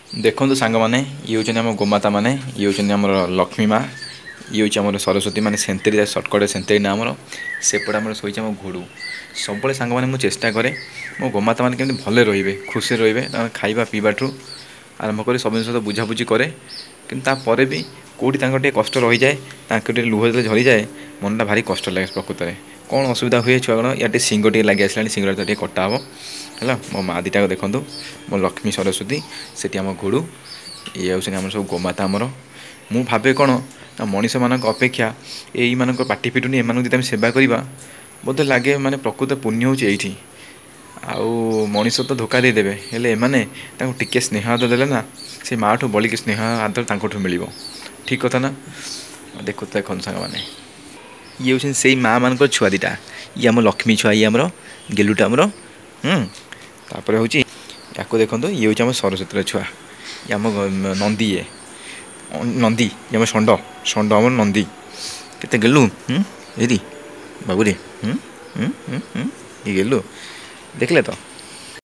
ଦେଖନ୍ତୁ ସାଙ୍ଗମାନେ, ଇଏ ହେଉଛନ୍ତି ଆମ ଗୋମାତା ମାନେ, ଇଏ ହେଉଛନ୍ତି ଆମର ଲକ୍ଷ୍ମୀ ମା, ଇଏ ହେଉଛି ଆମର ସରସ୍ୱତୀ, ମାନେ ସେନ୍ତେରି, ସର୍ଟକଟ୍ ସେନ୍ତେରି ନା ଆମର। ସେପଟେ ଆମର ଶୋଇଛି ଆମ ଘୋଡ଼ୁ। ସବୁବେଳେ ସାଙ୍ଗମାନେ ମୁଁ ଚେଷ୍ଟା କରେ ମୋ ଗୋମାତା ମାନେ କେମିତି ଭଲରେ ରହିବେ, ଖୁସିରେ ରହିବେ। ତାଙ୍କ ଖାଇବା ପିଇବାଠୁ ଆରମ୍ଭ କରି ସବୁ ଜିନିଷ ତ ବୁଝାବୁଝି କରେ, କିନ୍ତୁ ତାପରେ ବି କେଉଁଠି ତାଙ୍କର ଟିକେ କଷ୍ଟ ରହିଯାଏ, ତାଙ୍କ ଟିକେ ଲୁହ ଯେତେବେଳେ ଝରିଯାଏ, ମନଟା ଭାରି କଷ୍ଟ ଲାଗେ। ପ୍ରକୃତରେ କ'ଣ ଅସୁବିଧା ହୁଏ ଛୁଆଗଣ। ୟା ଟିକେ ଶିଙ୍ଗ ଟିକେ ଲାଗି ଆସିଲାଣି, ଶିଙ୍ଗଟା ଟିକେ କଟା ହେବ। ହେଲା, ମୋ ମା ଦୁଇଟାକୁ ଦେଖନ୍ତୁ, ମୋ ଲକ୍ଷ୍ମୀ ସରସ୍ୱତୀ, ସେଠି ଆମ ଘୋଡ଼ୁ, ଇଏ ହେଉଛନ୍ତି ଆମର ସବୁ ଗୋମାତା ଆମର। ମୁଁ ଭାବେ କ'ଣ ନା ମଣିଷମାନଙ୍କ ଅପେକ୍ଷା ଏଇମାନଙ୍କ ପାଟି ଫିଟୁନି, ଏମାନଙ୍କୁ ଯଦି ଆମେ ସେବା କରିବା, ବୋଧେ ଲାଗେ ମାନେ ପ୍ରକୃତ ପୁଣ୍ୟ ହେଉଛି ଏଇଠି। ଆଉ ମଣିଷ ତ ଧୋକା ଦେଇଦେବେ, ହେଲେ ଏମାନେ ତାଙ୍କୁ ଟିକେ ସ୍ନେହ ଆଦର ଦେଲେ ନା, ସେ ମାଆଠୁ ବଳିକି ସ୍ନେହ ଆଦର ତାଙ୍କଠୁ ମିଳିବ। ଠିକ୍ କଥା ନା? ଦେଖୁ ଦେଖନ୍ତୁ ସାଙ୍ଗମାନେ, ଇଏ ହେଉଛନ୍ତି ସେଇ ମାଆମାନଙ୍କର ଛୁଆ ଦୁଇଟା। ଇଏ ଆମ ଲକ୍ଷ୍ମୀ ଛୁଆ, ଇଏ ଆମର ଗେଲୁଟା ଆମର। ତାପରେ ହେଉଛି ୟାକୁ ଦେଖନ୍ତୁ, ଇଏ ହେଉଛି ଆମ ସରସ୍ୱତୀର ଛୁଆ, ଇଏ ଆମ ନନ୍ଦୀ, ଇଏ ନନ୍ଦୀ, ଇଏ ଆମ ଷଣ୍ଡ, ଷଣ୍ଡ ଆମର ନନ୍ଦୀ। କେତେ ଗେଲୁ ଏଇଠି ବାବୁରେ, ଇଏ ଗେଲୁ ଦେଖିଲେ ତ?